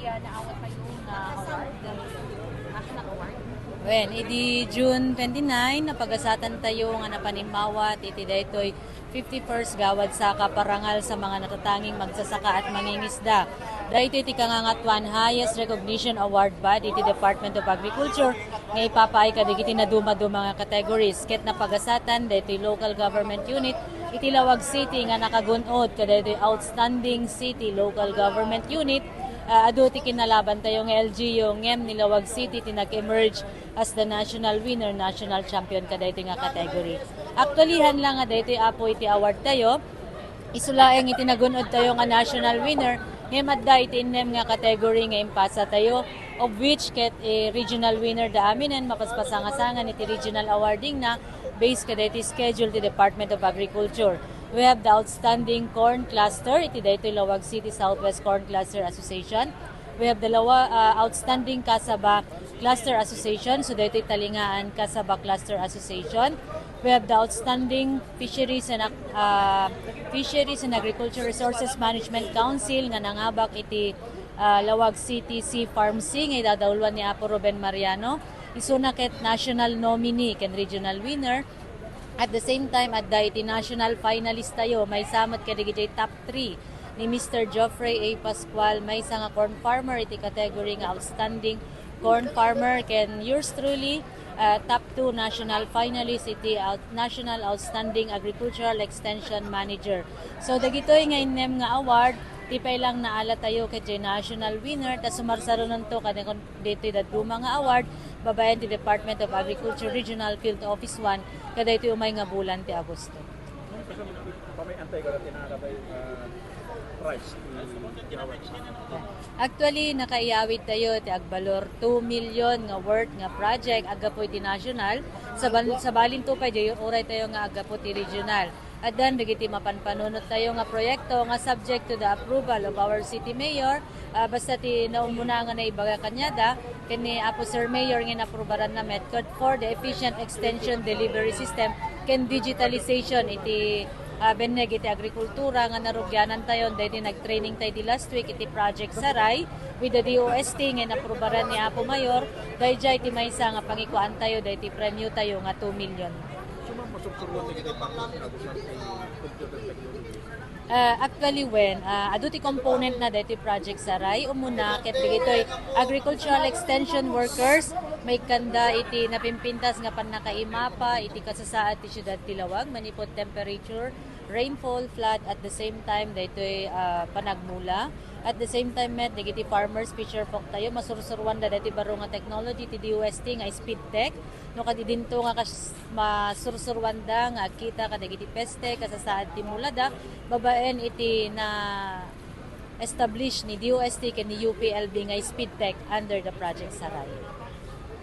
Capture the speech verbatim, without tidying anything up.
Naawat tayo nga award, national award. Wen, idi June twenty-nine, napagasatan tayo nga napanimmawat iti daytoy fifty-first Gawad Saka Parangal sa mga natatanging magsasaka at mangingisda. Daytoy ti kangangatuan highest recognition award body ti Department of Agriculture nga ipapaay kadagiti nadumaduma nga categories ket napagasatan daytoy local government unit iti Laoag City nga nakagun-od kadaytoy outstanding city local government unit. Ah, adu ti kinalaban tayo nga L G U ngem ni Laoag City ti nag-emerge as the national winner, national champion kadaytoy nga category. Actually, han lang nga daytoy apo iti award tayo. Isu laeng iti nagun-od tayo nga national winner, ngem adda iti innem nga category nga impasa tayo, of which ket, eh, regional winner da aminen, mapaspasangasangan iti regional awarding na, based kadaytoy schedule ti Department of Agriculture. We have the outstanding corn cluster iti daytoy Laoag City Southwest Corn Cluster Association. We have the Laoa-, uh, outstanding cassava cluster association, so daytoy Talingaan Cassava Cluster Association. We have the outstanding fisheries and Ag-, uh, fisheries and Agriculture Resources Management Council nga nangabak iti, uh, Laoag City Sea Farm C nga idadauluan ni Apo Ruben Mariano. Isuna ket national nominee ken regional winner. At the same time, adda iti national finalist tayo, maysa met kadagiti top three ni Mister Geoffrey A. Pascual, maysa nga corn farmer iti category nga outstanding corn farmer, ken yours truly, uh, top two national finalist iti out-, National Outstanding Agricultural Extension Manager. So, dagitoy nga innem nga award, ti pay lang naala tayo ket national winner, ta sumarsarunonto kadagiti dadduma nga award, babaen ti Department of Agriculture Regional Field Office one, kadaytoy umay nga bulan ti Agosto. Ma'am, kasano pamay antay ko dati na labay, ah, price ti Gawad Saka? Actually, nakaiyawid tayo ti agbalor two million nga worth nga project aggapu iti national. Sa bal-, sa balin to pay, di uray tayo nga aggapu ti regional. Addan dagiti mapanpanunot tayo nga proyekto nga subject to the approval of our city mayor. Ah, basta ti naumuna nga naibaga kaniada, ken ni Apo Sir Mayor nga inaprubaran na met, ket for the efficient extension delivery system ken digitalization iti, ah, benneg iti agrikultura nga narugianan tayo, daydi nag-training tayo di last week iti Project Saray with the D O S T nga inaprubaran ni Apo Mayor, daydiay ti maysa nga pangikuan tayo, daydi premio tayo nga two million. So, ma'am, masursuruan ti kitay pang-agusan ti computer technology? Ah, actually, wen, ah, adu ti component na daytoy Project Saray. Umuna, ket dagitoy agricultural extension workers, maikkanda iti napimpintas nga pannakaimapa iti kasasaad ti siudad ti Laoag, manipud temperature, rainfall, flood, at the same time, daytoy, ah, panagmula. At the same time, met, dagiti farmers, fisher folk tayo, masursuruanda daytoy baro nga technology ti D O S T nga speed tech. No, kadi dinto nga kas-, masursuruanda nga agkita kadagiti peste, kasasaad ti mulada, babaen iti na-establish ni D O S T ken ni U P L B nga speed tech under the Project Saray.